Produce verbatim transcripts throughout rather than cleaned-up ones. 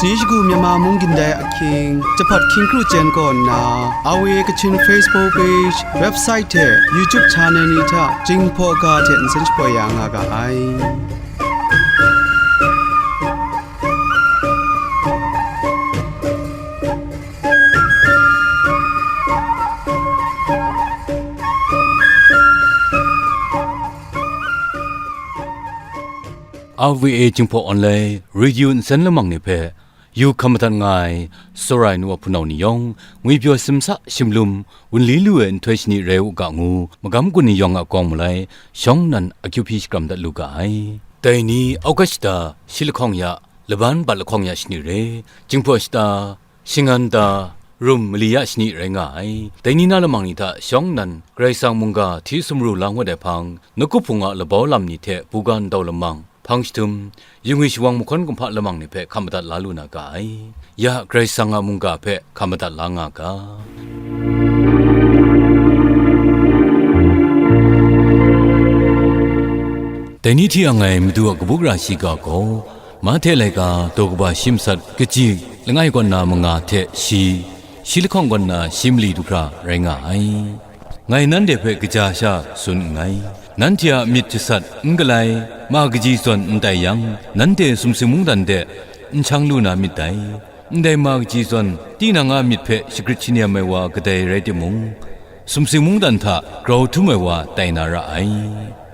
Ni shagu Myanmar mung gindai ahkying, Jahpat Hkying Kru Jen kaw nna, R V A Kachin Facebook page, website hte YouTube channel ni hta Jinghpaw ga hte nsen shapoi ya nga ga ai. R V A Jinghpaw Online Radio nsen lamang ni hpe, yu hkam madat nga ai, tsawra ai nu a hpunau ni yawng, ngwipyaw simsa shimlum, wunli lu ai nhtoi shani rai u ga ngu, magam gun ni yawng a kawng malai, shawng nnan akyu hpyi shakram dat lu ga ai. Dai ni, August shata, shi lahkawng ya, laban bat lahkawng ya shani re, Jinghpaw shata, shingan ta, rum mali ya shani rai nga ai. Dai ni na lamang ni hta shawng nnan, Karai Kasang mungga hti sumru la ngut ai hpang, nawku hpung a labau lam ni hte buga ndau lamang, hpang jahtum, yingwi shawang mahkawn kumhpa lamang ni hpe hkam madat la lu na ga ai. Ya Karai Kasang a mungga hpe hkam madat la nga ga. Dai ni hti ang ai Madu a kabu gara shiga gaw, Mahte laika daw kaba shi matsat kaji langai kaw na manga hte shi, shi lahkawng kaw na shi mali du hkra rai nga ai. Ngai nanhte hpe kaja sha tsun nngai. Nanhte a myit jasat n galai, ma kaji zawn n tai yang, nanhte sumsing mungdan de n shang lu na myit dai. Ndai ma kaji zawn, tinang a myit hpe shagrit shanem ai wa kadai rai timung, sumsing mungdan hta grau htum ai wa tai na ra ai.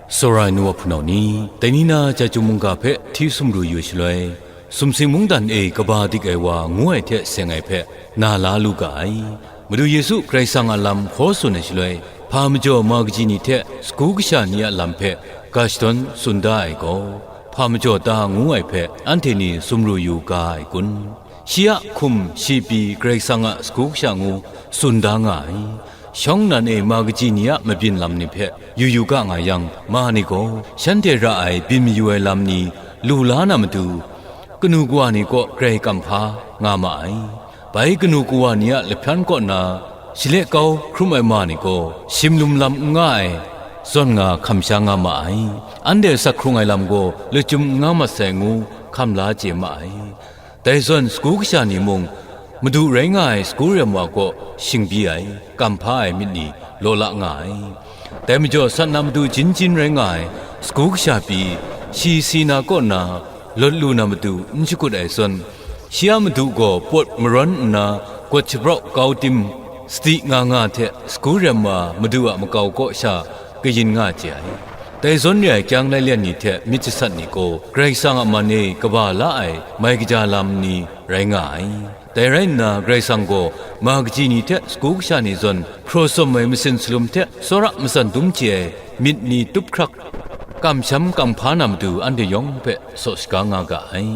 Tsawra ai nu a hpunau ni, dai ni na Chyeju mungga hpe hti sumru yu shaloi, sumsing mungdan e kaba dik ai wa ngu ai hte seng ai hpe na la lu ga ai. Madu Yesu Karai Kasang a lam hkaw tsun ai shaloi, hpa majaw ma kaji ni hte sagu kasha ni a lam hpe ga shadawn tsun da ai gaw, hpa majaw ta ngu ai hpe anhte ni sumru yu ga ai kun? Shi a hkum shi pyi Karai Kasang a sagu kasha ngu tsun da nga ai. Shawng nnan e ma kaji ni a mabyin lam ni hpe yu yu ga nga yang, ma ni gaw shanhte ra ai byin mayu ai lam ni lu la na matu, kanu kawa ni kaw grai kamhpa nga ma ai. Bai kanu kawa ni a lahpyan kaw na shale kau hkrum ai ma ni gaw shimlum lam n nga ai, zawn nga hkam sha nga ma ai. Anhte asak hkrung ai lam gaw lachyum n nga mat sai ngu hkam la chye ma ai. Dai zawn sagu kasha ni mung, Madu rai nga ai sagu rem wa kaw shingbyi ai, kamhpa ai myit ni law la nga ai. Dai majaw sat na matu jin jin rai nga ai sagu kasha pyi, shi si na kaw na lawt lu na matu n shakut ai zawn, shi a madu gaw pawt marawn nna, gawt shapraw kau tim, sadi nga nga hte sagu rem wa madu a makau kaw sha kayin nga chye ai. Dai zawn re ai kyang lailyen ni hte myit jasat ni gaw, Karai Kasang a man e kaba la ai mai kaja lam ni rai nga ai. Dai rai nna, Karai Kasang gaw ma kaji ni hte sagu kasha ni zawn hpraw tsawm ai masin salum hte tsawra matsan dum chye ai myit ni tup hkrak, kamsham kamhpa na matu anhte yawng hpe saw shaga nga ga ai.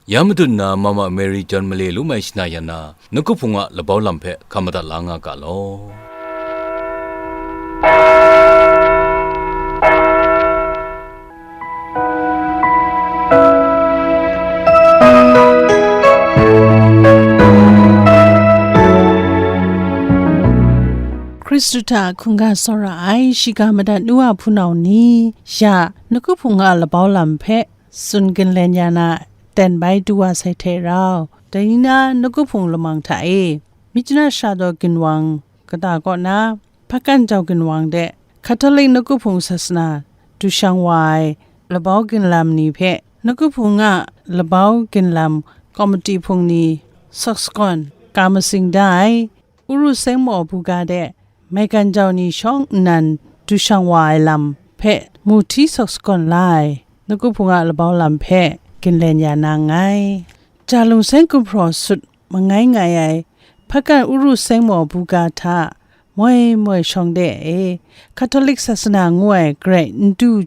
Ya madun na Mama Mary John male lu mai shana yan na, Nawku Hpung a labau lam hpe hkam madat la nga ga law. Hkristu hta hkungga tsawra ai shiga madat nu a hpunau ni, ya Nawku Hpung a labau lam hpe tsun ginlen ya na, ten bai du wa sai hte rau, dai ni na Nawku Hpung lamang hta e, Myitkyina Sara Daw ginwang kata kaw na, Hpakan Jau ginwang de Catholic Nawku Hpung sasana du shang wa ai labau ginlam ni hpe, Nawku Hpung a labau ginlam komiti hpung ni, Soksagon, ka masing da ai, Uru Seng Maw buga de, Maigan Jau ni shawng nnan du shang wa ai lam hpe mu hti soksagon la ai Nawku Hpung a labau lam hpe ginlen ya na nngai. Ja Lungseng Gumhpraw sut mangai ngai ai Hpakan Uru Seng Maw buga hta moi moi shawng de e, Catholic sasana ngu ai garai n du,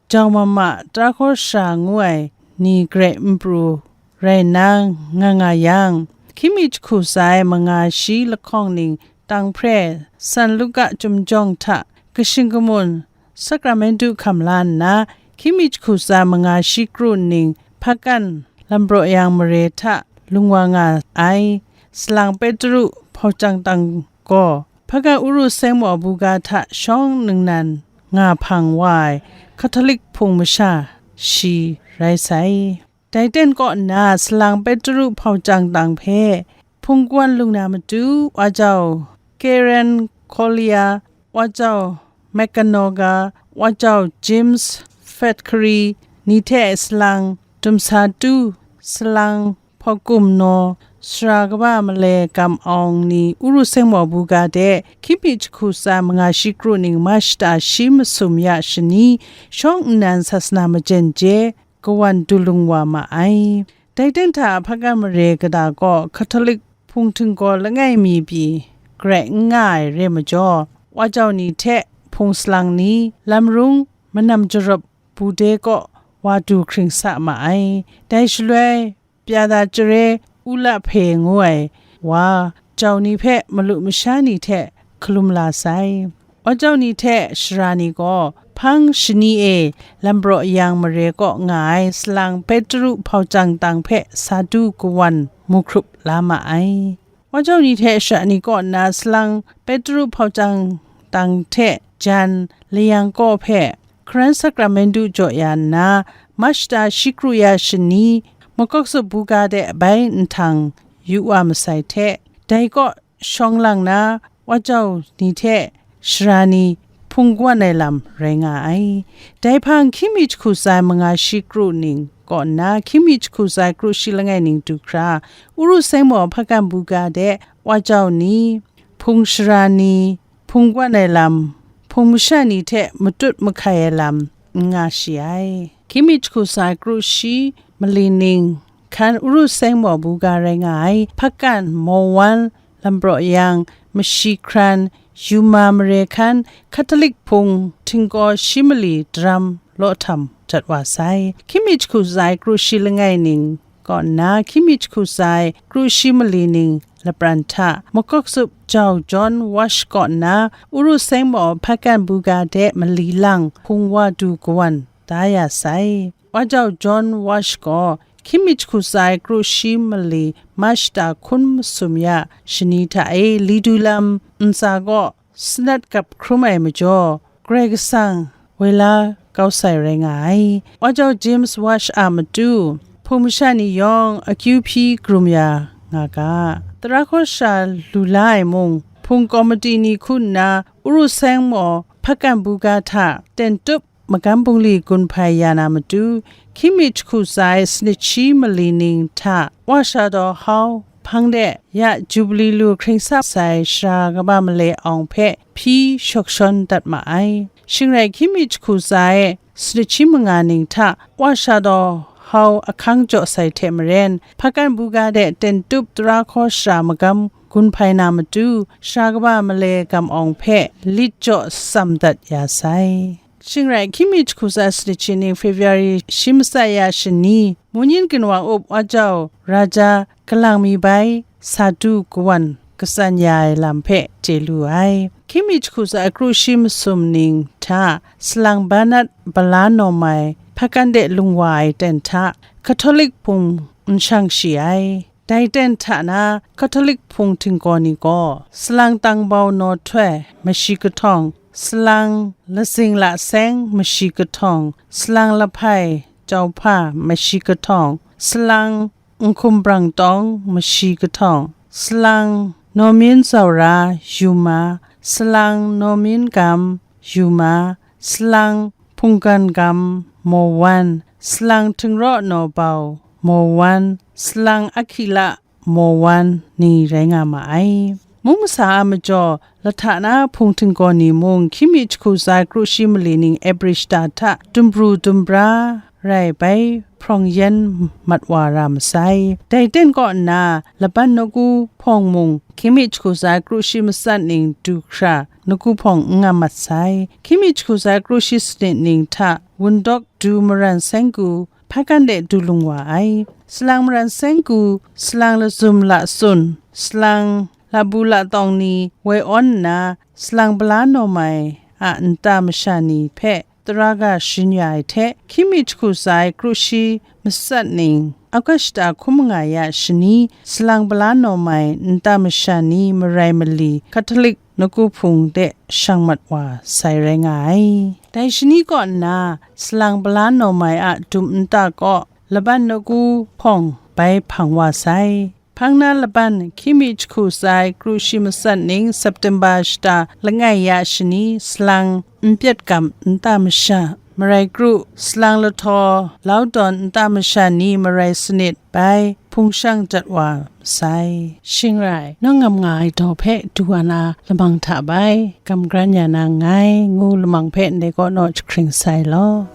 Jau Mama, Tara Hkaw Sara ngu ai ni garai n pru rai nna nga nga yang, hkying mi jahku tsa ai manga shi lahkawng ning tang hpre, San Luka Chyum Jawng hta kashing kamun, Sakramentu hkam la nna, hkying mi jahku tsa manga shi kru ning Hpakan Lampraw Yang mare hta lung wa nga ai, Salang Petru hpau chyang tang gaw Hpagan Uru Seng Maw Buga hta shawng ningnan nga hpang wa ai Catholic Hpung masha shi rai sai. Dai ten kaw nna salang Petru hpau chyang tang hpe hpung kawan lung na matu, wa jau Karen Collier, wa jau McConaughey, wa jau James Flaherty ni hte salang Dumsatu, salang Hpawkum Naw, sara kaba malai gam awng ni Uru Seng Maw Buga de hkying mi jahku tsa manga shi kru ning Mashta shi masum ya shani shawng nnan sasana majen je kawan du lung wa ma ai. Dai ten hta hpagan mare kata kaw Catholic hpung htinggaw langai mi pyi garai n nga ai re majaw, wa jau ni hte hpung salang ni, lam rung, manam jarawp bu de kaw wa du hkring sa ma ai. Dai shaloi, Pyada Chare Ula Hpe ngu ai wa jau ni hpe malu masha ni hte hkalum la sai. Wa jau ni hte sara ni gaw hpang shani e lambraw yang mare kaw nga ai salang Petru hpau chyang tang hpe sa du kawan mu hkrup la ma ai. Wa jau ni hte sara ni kaw nna salang Petru hpau chyang tang hte jan layang kaw hpe hkaran sakramentu jaw ya nna, Mashta shi kru ya shani, makawk tsup buga de bai nhtang yu wa masai hte, dai kaw shawng lang na, wa jau ni hte sara ni hpung kawan ai lam rai nga ai. Dai hpang hkying mi jahku tsa ai manga shi kru ning kaw nna, hkying mi jahku tsa ai kru shi langai ning du hkra, Uru Seng Maw hpagan buga de wa jau ni, hpung sara ni, hpung kawan ai lam, hpung masha ni hte matut mahkai ai lam n nga shi ai. Hkying mi jahku tsa ai kru shi mali ning hkan Uru Seng Maw Buga rai nga ai, hpagan, maw wan, lambraw yang, mashi hkran, yuma mare hkan, Catholic hpung htinggaw shi mali daram law htam jat wa sai. Hkying mi jahku tsa ai kru shi langai ning kaw nna, hkying mi jahku tsa ai kru shi mali ning lapran hta, makawk tsup jau John Walsh kaw nna, Uru Seng Maw hpagan buga de mali lang hpung wa du kawan da ya sai. Wa jau John Walsh gaw hkying mi jahku tsa ai kru shi mali Mashta hkun masum ya shani hta e li du lam ntsa kaw sanat kap hkrum ai majaw, Karai Kasang woi la kau sai rai nga ai. Wa jau James Walsh a matu, hpung masha ni yawng akyu hpyi karum ya nga ga, tara hkaw sara lu la ai mung, hpung kawmati ni hku nna Uru Seng Maw hpagan buga hta ten tup magam bungli gun hpai ya na matu, hkying mi jahku tsa ai sanit shi mali ning hta Wa Sha Daw Hau hpang de ya Jubili lu hkring sa sai sara kaba malai awng hpe hpyi shawk shawn dat ma ai. Shing rai, hkying mi jahku tsa ai sanit shi manga ning hta Wa Sha Daw Hau ahkang jaw sai hte maren, hpagan buga de ten tup tara hkaw sara magam gun hpai na matu, sara kaba malai gam awng hpe lit jaw tsam dat ya sai. Shing rai, hkying mi jahku tsa ai sanit shi ning February shi matsat ya shani, Munyin ginwang up wa jau Raja Galang mi bai sa du kawan katsan ya ai lam hpe chye lu ai. Hkying mi jahku tsa ai kru shi masum ning hta salang Bernard Bala Nawmai hpagan de lung wa ai ten hta Catholic hpung n shang shi ai. Dai ten hta na Catholic hpung htinggaw ni gaw, salang Tangbau Naw Htoi mashi kahtawng, salang Lazing La Seng mashi kahtawng, salang Lahpai Jau Hpa mashi kahtawng, salang Nhkum Brang Tawng mashi kahtawng, salang Naw Myin Zaura Yuma, salang Naw Myin Gam Yuma, salang Hpunggan Gam Maw Wan, salang Htingraw Naw Bau Maw Wan, salang Ahkila Maw Wan ni rai nga ma ai. Mung masa a majaw, lahta na hpung htinggaw ni mung, hkying mi jahku tsa ai kru shi mali ning April shata hta dumbru dumbra rai bai hprawng yan mat wa ra masai. Dai ten kaw nna, Laban Nawku hpawng mung, hkying mi jahku tsa ai kru shi matsat ning du hkra, Nawku hpawng n nga mat sai. Hkying mi jahku tsa ai kru shi sanit ning hta, Wundawk Du Maran Seng Ku, hpagan de du lung wa ai. Salang Maran Seng Ku, salang Lazum La Tsun, salang Labu La Tawng ni woi awn nna, salang Bala Nawmai a nta masha ni hpe tara ga sharin ya ai hte, hkying mi jahku tsa ai kru shi matsat ning, August shata hkun manga ya shani, salang Bala Nawmai nta masha ni marai mali Catholic nawku hpung de shang mat wa sai rai nga ai. Dai shani kaw nna, salang pala nawm ai a dum nta kaw laban nawku hpawng bai hpang wa sai. Hpang na laban hkying mi jahku tsa ai kru shi matsat ning September shata langai ya shani salang n pyet gam nta masha, marai kru, salang lahtaw, laudawn nta masha ni marai sanit bai hpung shang dat wa masai. Shing rai, nawng ngam nga ai daw hpe du wa na lamang hta bai, gam gran ya na nngai, ngu lamang hpe ndai kaw naw jahkring sai law.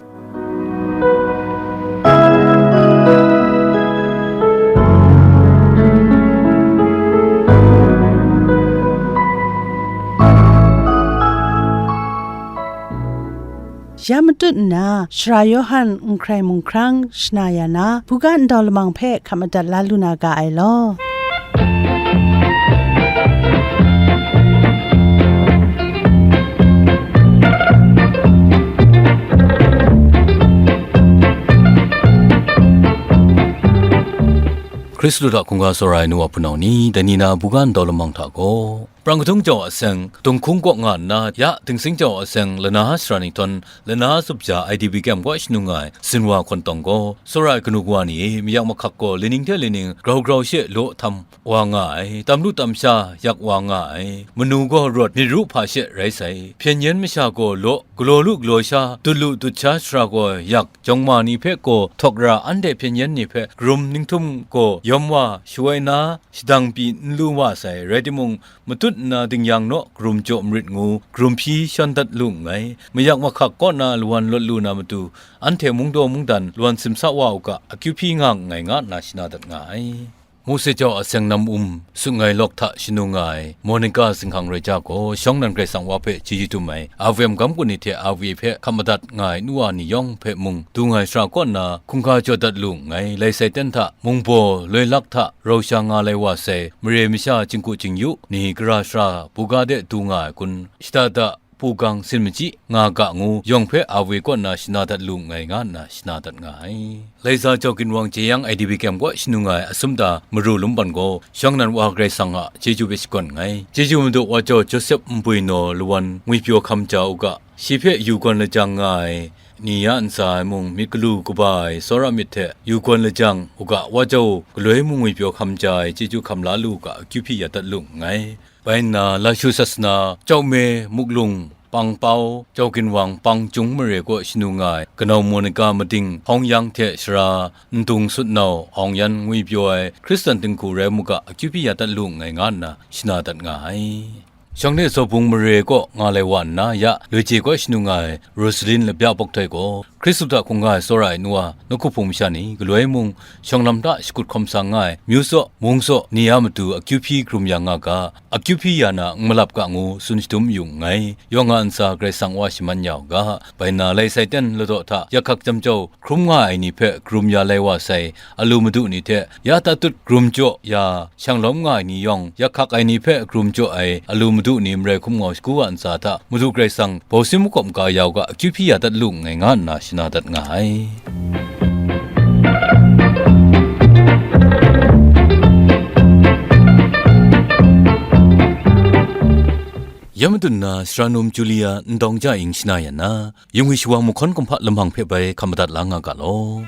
Ya matut nna, Sara Yawhan n hkrai mung hkrang shana ya na, buga ndau lamang hpe hkap madat la lu na ga ai law. Hkristu hta hkungga tsawra ai nu wa hpunau ni, dai ni na buga ndau lamang hta gaw, Prang Kadung jau a seng, Dong Hkung kaw nga nna, ya Dingsing jau a seng, Lana sara ni htawn, Lana tsupja I D P Camp kaw shanung nga ai, Zinwa hkawn tawng gaw, tsawra ai kanu kawa ni e, mayak mahkak gaw, lining hte lining, grau grau she law htam wa nga ai, tam lu tam sha yak wa nga ai, manu gaw rawt myit ru hpa she rai sai, hpyen yen masha gaw law, galaw lu galaw sha, dut lu dut sha sara gaw yak, jawng ma ni hpe gaw htawk ra, anhte hpyen yen ni hpe karum ninghtum gaw yawm wa, shawoi na, shadang pyi n lu wa sai, rai timung, matut nna dingyang naw karum jaw marit ngu, karum hpyi shawn dat lu nngai. Mayak mahkak kaw na lawan lawt lu na matu, anhte mungdaw mungdan lawan simsa wa u ga, akyu hpyi nga nngai, nga nna shana dat nga ai. Mose jau a seng nam um, sut ngai lawk hta shanu nga ai, Monica zinghkang rai ja gaw, shawng nan Karai Kasang wa hpe chyeju dum ai, A V M gam kun ni hte A V A hpe hkap madat nga ai nu wa ni yawng hpe mung, du ngai sara kaw nna, hkungga jaw dat lu nngai, lai sai ten hta, mungbaw, loi lak hta, rau sha nga lai wa sai, mare masha, chingku chingyu ni, gara sara, buga de du nga ai kun, shada da, pugang, sin machyi, nga ga ngu, yawng hpe A V A kaw nna shana dat lu nngai, nga nna shana dat nga ai. Laiza jau ginwang jeyang I D P Camp kaw shanu nga ai asum da maru lumban gaw, shawng nan wa Karai Kasang a chyeju hpe shakawn nngai. Chyeju madu wa jau Josep Npui naw lawan ngwipyaw hkam ja u ga, shi hpe yu gawn lajang nga ai, ni ya ntsa ai mung myit galu kaba ai tsawra myit hte yu gawn lajang u ga, wa jau galoi mung ngwipyaw hkam ja ai chyeju hkam la lu u ga, akyu hpyi ya dat lu nngai. Bai nna, Lashu sasana, Chyaw Me, Muklung, Pang Pau, Chyaw Ginwang, Pang Chyung mare kaw shanu nga ai, kanau Monica mading, Hkawng Yang hte Sara, Ndung Sutnau, Awng Yan ngwipyaw ai, Hkristan dinghku rai mu ga, akyu hpyi ya dat lu nngai, nga nna shana dat nga ai. Shawng de Zawbung mare kaw nga lai wa nna, ya Loice kaw shanu nga ai, Rosalin Labya Bawk Htoi gaw, Hkristu hta hkungga ai tsawra ai nu wa, nawku hpung masha ni, galoi mung, shawng lam hta shakut hkawm sa nga ai, myu tsaw, mung tsaw, ni a matu akyu hpyi karum ya nga ga, akyu hpyi ya na n malap ga ngu tsun shadum yu nngai. Yawng a ntsa Karai Kasang wa shaman ya u ga, bai na lai sai ten ladaw hta, yak hkak jam jau, hkrum nga ai ni hpe karum ya lai wa sai, alu madu ni hte, ya tatut karum jaw ya, shang lawm nga ai ni yawng, yak hkak ai ni hpe karum jaw ai, alu madu ni marai hkum ngau shagu a ntsa hta, Madu Karai Kasang, bawsim makawp maga ya u ga, akyu hpyi ya dat lu nngai, nga nna shana dat nga ai. Ya madun na, Sara Num Julia, Ndawng Ja Ing shana yan na, Yung ai shawang mahkawn kumhpa lamang hpe bai hkam madat la nga ga law.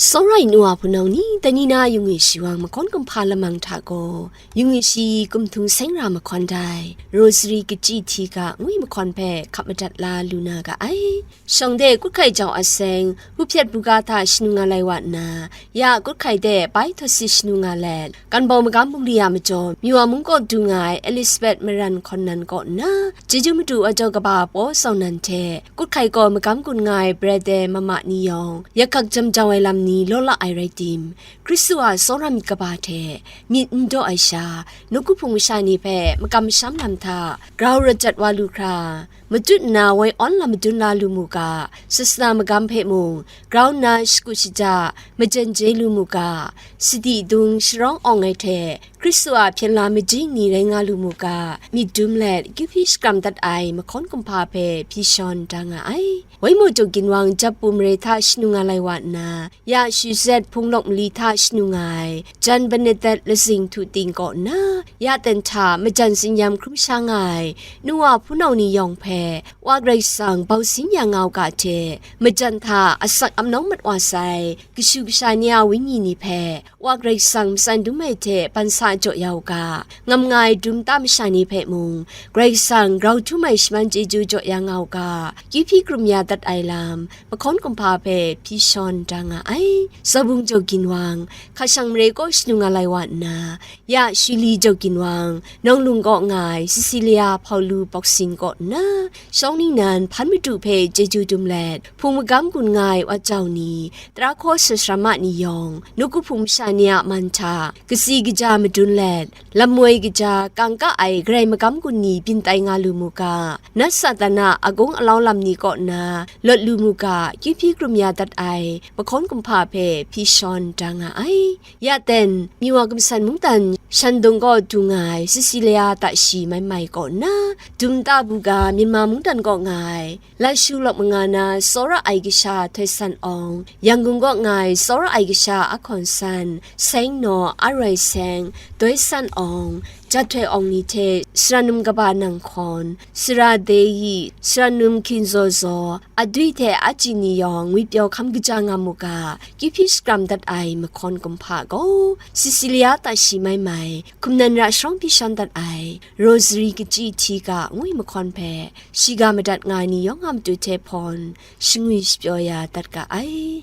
Sawrai nu a hpunau ni, dai ni na yung ai shawang mahkawn kumhpa lamang hta gaw, yung ai shi kumhtung seng ra mahkawn dai, Rosary kachyi hti ga ngwi mahkawn hpe hkap madat la lu na ga ai. Shawng de kut hkai jau a seng, hpu hpyet buga hta shanu nga lai wa nna, ya kut hkai de bai htawt si shanu nga let, Kanbau magam bungli a majaw, Myawa mung kaw du nga ai Elizabeth Maran hkawn nan kaw nna, Chyeju Madu wa jaw kaba Paw Sau nan hte, kut hkai gaw magam gun nga ai Brother Mama ni yawng, yak hkak jam jau ai lam ni law la ai rai tim, Hkristu a tsawra myit kaba hte myit n daw ai sha, nawku hpung masha ni hpe makam masham lam hta grau rawt jat wa lu hkra, matut nna woi awn lam madun la lu mu ga, sasana magam hpe mung grau nna shakut shaja, majan je lu mu ga, sadi dung sharawng awng ai hte Hkristu a hpyen la majing ni rai nga lu mu ga, myit dum let kyu hpyi shakram dat ai mahkawn kumhpa hpe hpyi shawn da nga ai. Waimu jaw ginwang jap pu mare hta shanu nga lai wa nna, ya shi zet hpung lawk mali hta shanu nga ai, jan Bernadette lazing htu ting kaw nna, ya ten hta majan tsinyam hkrum sha nga ai, nu wa hpunau ni yawng hpe, Wa Karai Kasang bausin ya nga u ga hte, majan hta asak amnawng mat wa sai, kashu kasha ni a wenyi ni hpe, Wa Karai Kasang matsan dum ai hte ban sa jaw ya u ga, ngam nga ai dum ta masha ni hpe mung, Karai Kasang grau htum ai shaman chyeju jaw ya nga u ga, kyu hpyi krum ya dat ai lam, mahkawn kumhpa hpe hpyi shawn da nga ai. Zaubung jaw ginwang, hka shang mare kaw shanu nga lai wa nna, ya shi li jaw ginwang, nawng lung kaw nga ai Cecilia Paulu Boxing kaw nna, shawng ningnan hpan madu hpe chyeju dum let, hpung magam gun nga ai wa jau ni, tara hkaw sasram a ni yawng, nawku hpung masha ni a man hta, katsi kaja madun let, lam moi kaja kangka ai Karai magam gun ni byin tai nga lu mu ga, nat Satan a agung alau lam ni kaw na lawt lu mu ga, kyu hpyi krum ya dat ai mahkawn kumhpa hpe hpyi shawn da nga ai. Ya ten, Miwa Gumsan Mungdan Shandong kaw du nga ai Cecilia Tashi Maimai kaw nna, dum ta bu ga Myanmar mungdan kaw nga ai, Lashu lawk manga na tsawra ai kasha Htoi San Awng, Yangon kaw nga ai tsawra ai kasha Ahkawn San, Seng Naw, Aroi Seng, Doi San Awng, Jat Htoi Awng ni hte Sara Num Kaba Nang Hkawn, Sara Deyi, Sara Num Hkin Zaw Zaw, Adui hte Aji ni yawng ngwipyaw hkam kaja nga mu ga, kyu hpyi shakram dat ai mahkawn kumhpa gaw, Cecilia Tashi Maimai, hkum nan ra sharawng hpyi shawn dat ai, Rosary kachyi hti ga ngu ai mahkawn hpe, shiga madat nga ai ni yawng a matu hte hpawn, shangwi shapyaw ya dat ga ai.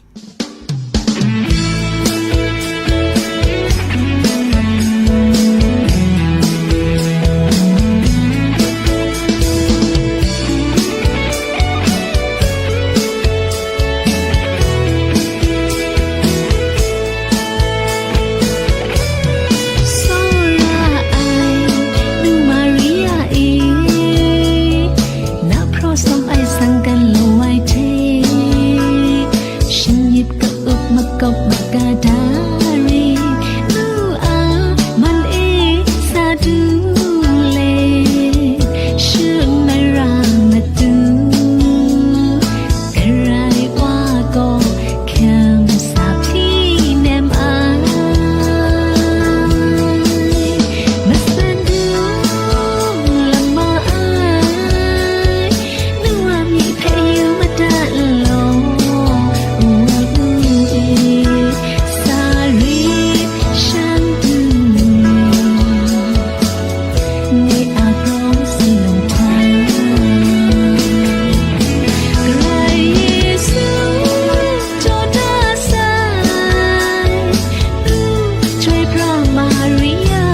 Tsawra ai, nu Maria e, na hpraw sawm ai sangkan lawai hte, shinggyit ka-up makawp maga da re, nu a man e sa du le, shut mara matu, Karai wa gaw hkyam sa hpyi nem ai. Matsan du lama ai, nu a myi hpe yu madat law, u ai u e, sa rit shan du, nye a prawng si lung hta, Karai Yesu jaw da sai, u, Chyoi pra Maria,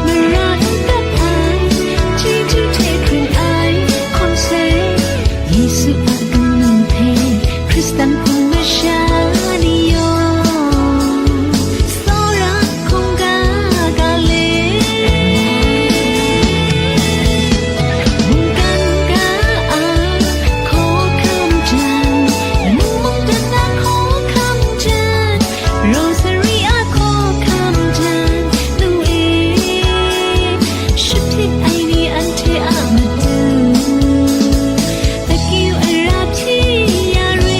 mara n kap ai, chyeju hte hkring ai, hkawm sai, Yesu a kanu hpe, Hkristan hpung masha ni yawng, tsawra hkungga ga le, mungkan ga a hkawhkam jan, mung mungdan a hkawhkam jan, Rosary a hkawhkam jan, nu e, shut hpyit ai ni anhte a matu, akyu ara hpyi ya re.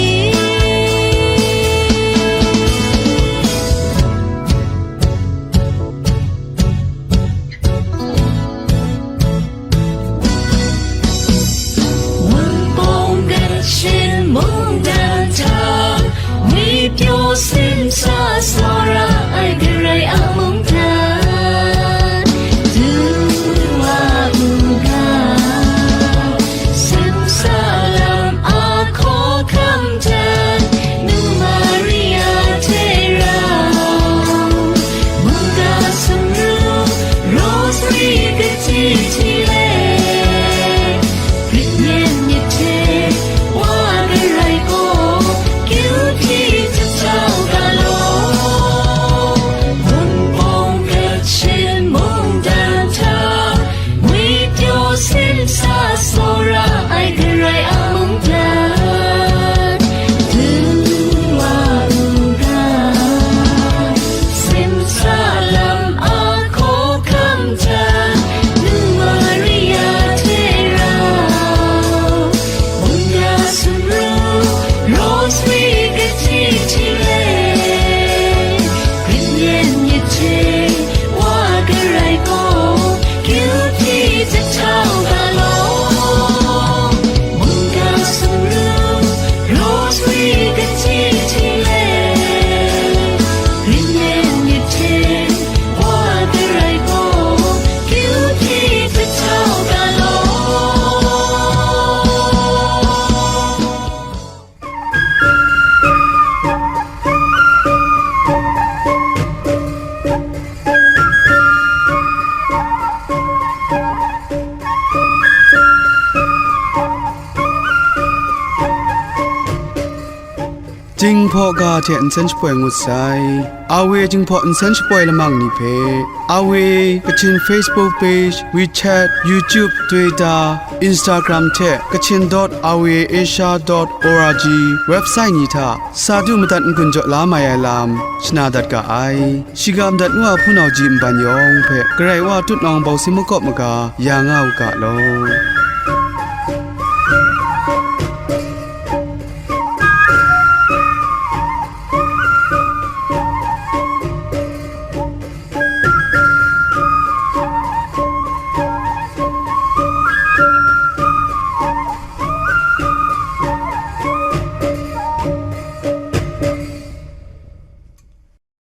Wunpawng Genshin mungdan hta, ngwipyaw simsa tsawra ai Karai a mungdan, du wa u ga, simsa lam a hkawhkam jan, nu Maria hte rau, mungga sumru, Rosary kachyi hti le, grit yen myit hte wa Karai gaw, kyu hpyi jahta ga Jinghpaw ga hte nsen shapoi ngut sai. Awe Jinghpaw nsen shapoi lamang ni hpe, Awe Kachin Facebook page, WeChat, YouTube, Twitter, Instagram hte Kachin dot awe asia dot org website ni hta sa du madat n-gun jaw la mai ai lam shana dat ga ai. Shiga madat ngu a hpunau ji nban yawng hpe Karai Wa tutnawng bawsi makawp maga ya nga u ga law.